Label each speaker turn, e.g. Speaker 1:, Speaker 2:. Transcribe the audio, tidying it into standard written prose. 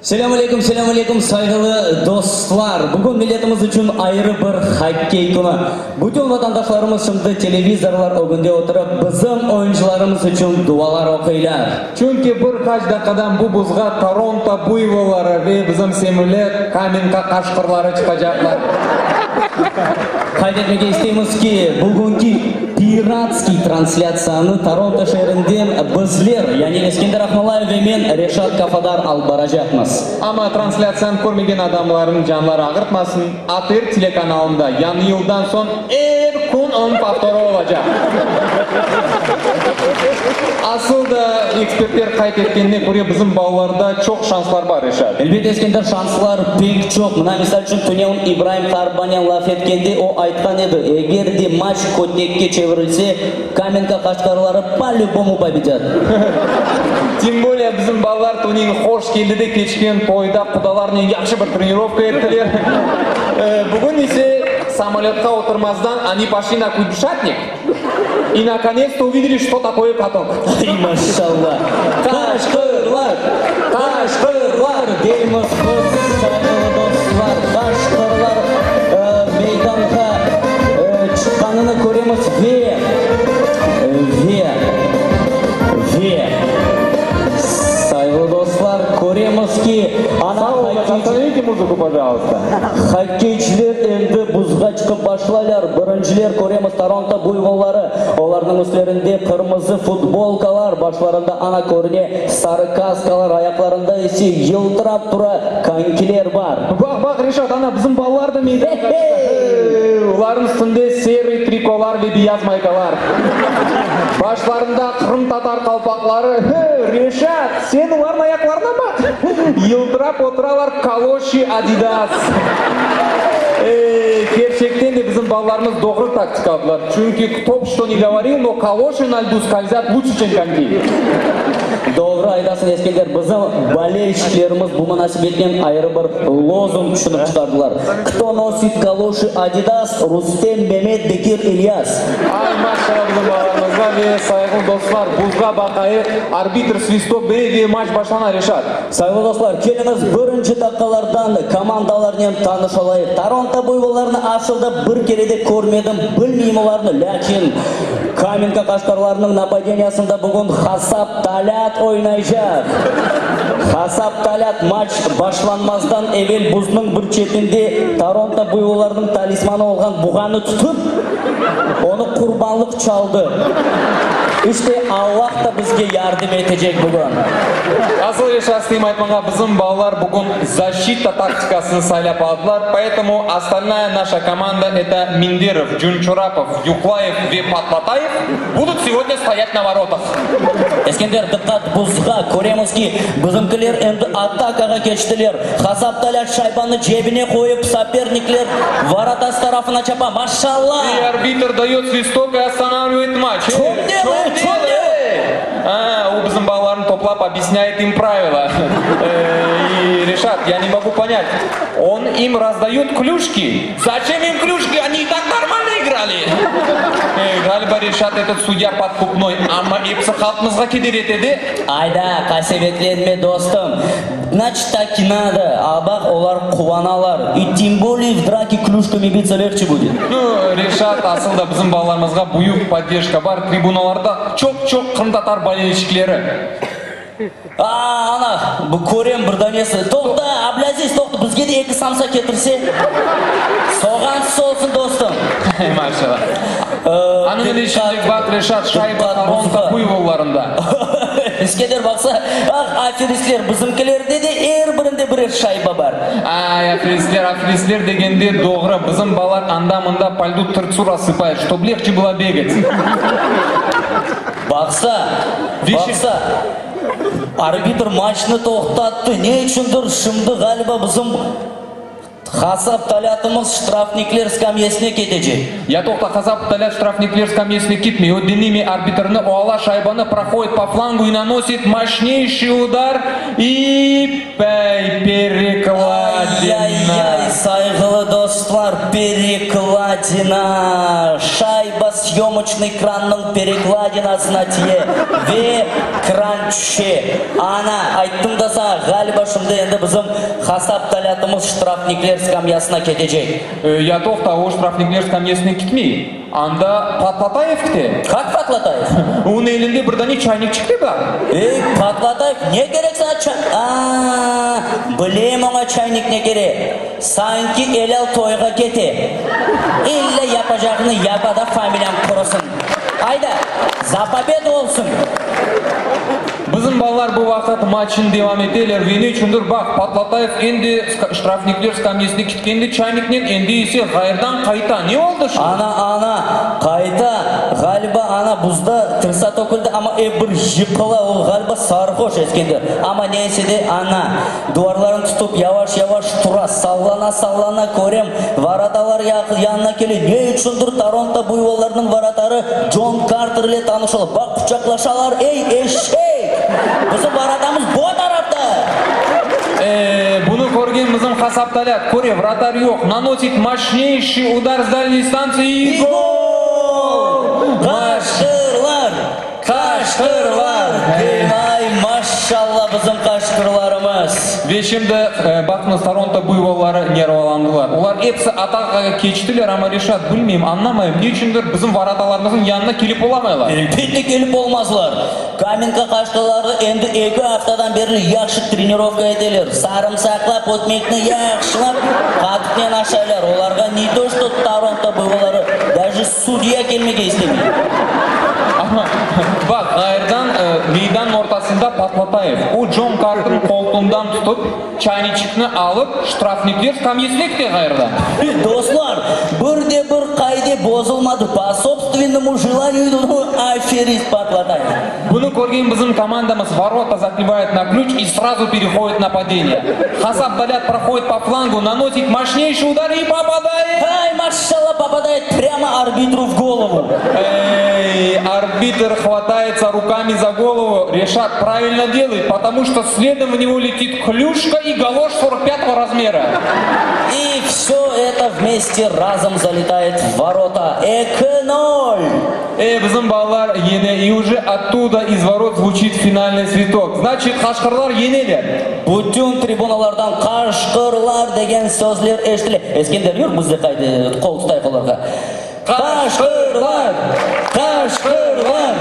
Speaker 1: Selâm aleyküm, selâm aleyküm, sayğılı dostlar! Bugün milletimiz içün ayrı bir hokkey künü. Bütün vatandaşlarımız şimdi televizorlar ögünde oturıp, bizim oyuncılarımız içün dualar oquylar.
Speaker 2: Çünki bir qaç daqqadan bu buzğa Toronto buyvolları ve bizim sevimli Kamenka qaşqırları çıqacaqlar.
Speaker 1: Qayd etmege isteymiz ki, bugünki piratskiy translâtsiyanı Toronto şeerinden bizler, yani Eskender Aqmollayev ve men, Reşat Kafadar alıp baracaqmız.
Speaker 2: Amma translâtsiyanı körmegen adamlarnıñ canları ağırtmasın, ATR telekanalında Yañı yıldan soñ er kün onıñ povtorı olacaq. Asıl da, ekspertler qayd etkenine köre, bizim balalarda çoq şanslar bar, Reşat.
Speaker 1: Elbet, Eskender, şanslar pek çoq. Mına, misal içün, tünevin İbraim Qarbanen laf etkende, o aytqan edi, eger de maç kötekke çevirilse, Kamenka qaşqarları po-lübomu pobedât.
Speaker 2: Tem bolее, bizim balalar tünevin Hoş Keldide keçken toyda qudalarnen yahşı bir trenirovka ettiler. Bugün ise samolötqa oturmazdan oni poşli na kuybyşatnik i nakonets-to uvideli, çto takoye katok.
Speaker 1: Ay, maşşalla! Qaşqırlar! Qaşqırlar! Deymiz biz, sayğılı dostlar, qaşqırlar meydanğa çıqqanını köremiz ve, ve, ve, sayğılı dostlar, köremiz ki, ana hokkeyciler endi buzğa çıqıp başlaylar. Birinciler köremiz Toronto buyvolları, olarnıñ üstlerinde qırmızı futbolkalar, başlarında ana körüne sarı kaskalar, ayaqlarında ise yıltırap tura konkiler bar.
Speaker 2: Baq, baq, Reşat, ana, bizim balalar da meydanğa çıqtı. Hey! Olarnıñ üstünde serıy trikolar ve beyaz maykalar. Başlarında qırımtatar qalpaqları. Hey, Reşat, sen olarnıñ ayaqlarına baq! Yıltırap oturalar, kaloşi Adidas. Ey, kerçekten de bizim balalarımız doğru taktika aldılar. Çünki kto b çto ne govoril, no kaloşi na ldu skolzât luçe, çem konki.
Speaker 1: Doğru aytasıñ, Eskender, bizim bolelşçiklerimiz bu munasebetnen ayrı bir lozung tüşünip çıqardılar, Kto nosit kaloşi Adidas, Rustem, Memet, Bekir, İlyas.
Speaker 2: Ay, maşallah bizim balalarımızğa ve sayğılı dostlar, buzğa baqayıq, arbitr svistok bere ve maç başlana, Reşat.
Speaker 1: Sayğılı dostlar, keliñiz birinci daqqalardan komandalarnen tanış olayıq. Toronto buyvollarını asıl da bir kere de körmedim, bilmeyim olarnı, lâkin Kamenka qaşqarlarınıñ napadeniyasında bugün Hasap Talât oynaycaq. Hasap Talât maç başlanmazdan evel buznıñ bir çetinde Toronto buyvollarınıñ talismanı olğan buğanı tutıp, onı qurbanlıq çaldı. İşte, Allah da bizge yardım etecek bugün.
Speaker 2: Asıl Reşat isteyim aytmağa, bizim balalar bugün zaşçita taktikasını saylap aldılar, poetomu ostalnaya naşa komanda, eto Minderov, Cünçorapov, Yuqlayev ve Patlatayev budut segodnâ stoyat na vorotah.
Speaker 1: Eskender, diqqat, buzğa! Köremiz ki, bizimkiler endi atakağa keçtiler. Hasap Talât şaybanı cebine qoyıp, sopernikler vorotası tarafına çapa. Maşşalla!
Speaker 2: İ arbitr dayot svistok i ostanavlivaet matç.
Speaker 1: Çöm delo, ey, çöm delo!
Speaker 2: A, o bizim balalarnı toplap obъясняет им правила. И, Решат, я не могу понять, он им раздает клюшки? Зачем им клюшки? Они и так нормально играли. Ğaliba, Решат, этот судья подкупной, amma episi halqımızğa keder ete de.
Speaker 1: Ayda, qasevetlenme, dostum. Значит, так и надо. A baq, olar quvanalar. И тем более в драке клюшками биться легче будет.
Speaker 2: Ну, Решат, asıl da bizim balalarımızğa büyük podderjka bar, tribunalarda çoq-çoq qırımtatar bolelşçikleri.
Speaker 1: A, ana, bu körem bir danesi. Toqta, Ablâziz, toqta, bizge de eki samsa ketirse. Soğansız olsun, dostum.
Speaker 2: Maşallah. Anı ne şimdi baq, Reşat, şayba Toronto buyvollarında.
Speaker 1: İskender, baqsa, ah, aferistler, bizimkilerde de er birinde birer şayba bar.
Speaker 2: Ay, aferistler, aferistler degende doğru, bizim balalar anda-mında po ldu tırtsu rassıpayut, ştob legçe было begat.
Speaker 1: Baqsa, baqsa, arbitr maçnı toqtattı. Ne içündir şimdi, ğaliba, bizim Hasap Talâtımız ştrafnikler skamyesine ketecek.
Speaker 2: Ya toqta, Hasap Talât ştrafnikler skamyesine ketmey, o diñlemey arbitrni, o ala şaybanı, prohodit po flangu i nanosit moşneyşiy udar, i, pay, perekladina!
Speaker 1: Ay-yay-yay, sayğılı dostlar, perekladina! Şayba. syomıçnıy krannıñ perekladinasına tiye ve kran tüşe. Ana, ayttım da saña, ğaliba şimdi endi bizim Hasap Talâtımız ştrafnikler skamyasına ketecek.
Speaker 2: Ya toqta, o ştrafnikler skamyasına kitmey. Anda Patlatayev kite.
Speaker 1: Kak Patlatayev?
Speaker 2: Onıñ elinde bir dane çaynikçik de bar.
Speaker 1: Ey, Patlatayev, ne kerek saña çay... A-a, bilem oña çaynik ne kerek. Sanki elâl toyğa kete. İlle yapacağını yapa da familiyam qurusın. Ayda, za pobedu olsun!
Speaker 2: Bizim balalar bu vaqıt maçnı devam eteler ve ne içündir, baq, Patlatayev endi ştrafnikler skamyesine kitkende çayniknen, endi ise ğayırdan qayta. Ne oldı şu?
Speaker 1: Ana, ana, qayta, ğaliba, ana, buzda tırsa töküldi, amma ep bir yıqıla, o, ğaliba, sarhoş, Eskender. Amma neyse de, ana, Duvarlarını tutıp, yavaş-yavaş tura, sallana-sallana körem, vorotalar yanına kele, ne içündir Toronto buyvollarınıñ vorotarı Con Karter ile tanış ola, baq, quçaqlaşalar, ey, eşek! Bizim vorotamız bo tarafta!
Speaker 2: E, bunı körgen bizim Hasap Talât, köre, vratar yoq, nanosit moşneyşiy udar s dalney distantsiyi i gol!
Speaker 1: Qaşqırlar! Qaşqırlar! Ay, maşşalla bizim qaşqırlarımız!
Speaker 2: Ve şimdi, baqıñız, Toronto buyvolları nervalandılar. Olar episi atakağa keçtiler, amma Reşat, bilmeyim, añlamayım, ne içündir bizim vorotalarımıznıñ yanına kelip olamaylar.
Speaker 1: Elbette kelip olmazlar. Kamenka qaşqırları endi eki aftadan berli yahşı trenirovka eteler. Sarımsaqlap ötmekni yahşılap qatıqnen aşaylar. Olarğa ne to çto Toronto buyvolları, daje Sudya kelmege istemey.
Speaker 2: Amma, baq, ğayırdan meydannıñ ortasında Patlatayev. O, Con qartnıñ qoltuğından tutıp, çayniçikni alıp, ştrafnikler skamyesine kete ğayırdan.
Speaker 1: Dostlar, bir de bir qaide bozulmadı, po sobstvennomu jelaniyu, aferist Patlatayev.
Speaker 2: Bunı körgen bizim komandamız vorota zakrivaet na klüç i srazu perehodit napadeniye. Hasap Talât prohodit po flangu, nanosit moşneyşiy udar i popadaet!
Speaker 1: Ay, maşşalla, popadaet prâmo arbitru v golovu.
Speaker 2: Ey, arbitr hvatayetsa rukami za golovu, Reşat pravilno delayet, potomu çto sledom v nego letit klüşka i galoş sorok pyatogo razmera.
Speaker 1: I vsö eto vmeste razom zaletaet v vorota. Eki nol!
Speaker 2: E, bizim balalar yene, i uje ottuda iz vorot zvuçit finalnıy svitok. Znaçit, qaşqırlar yeneler.
Speaker 1: Bütün tribunalardan Qaşqırlar! degen sözler eşitile. Eskender, yur, biz de qaydı, qol tutayıq olarğa. Qaşqırlar! Qaşqırlar!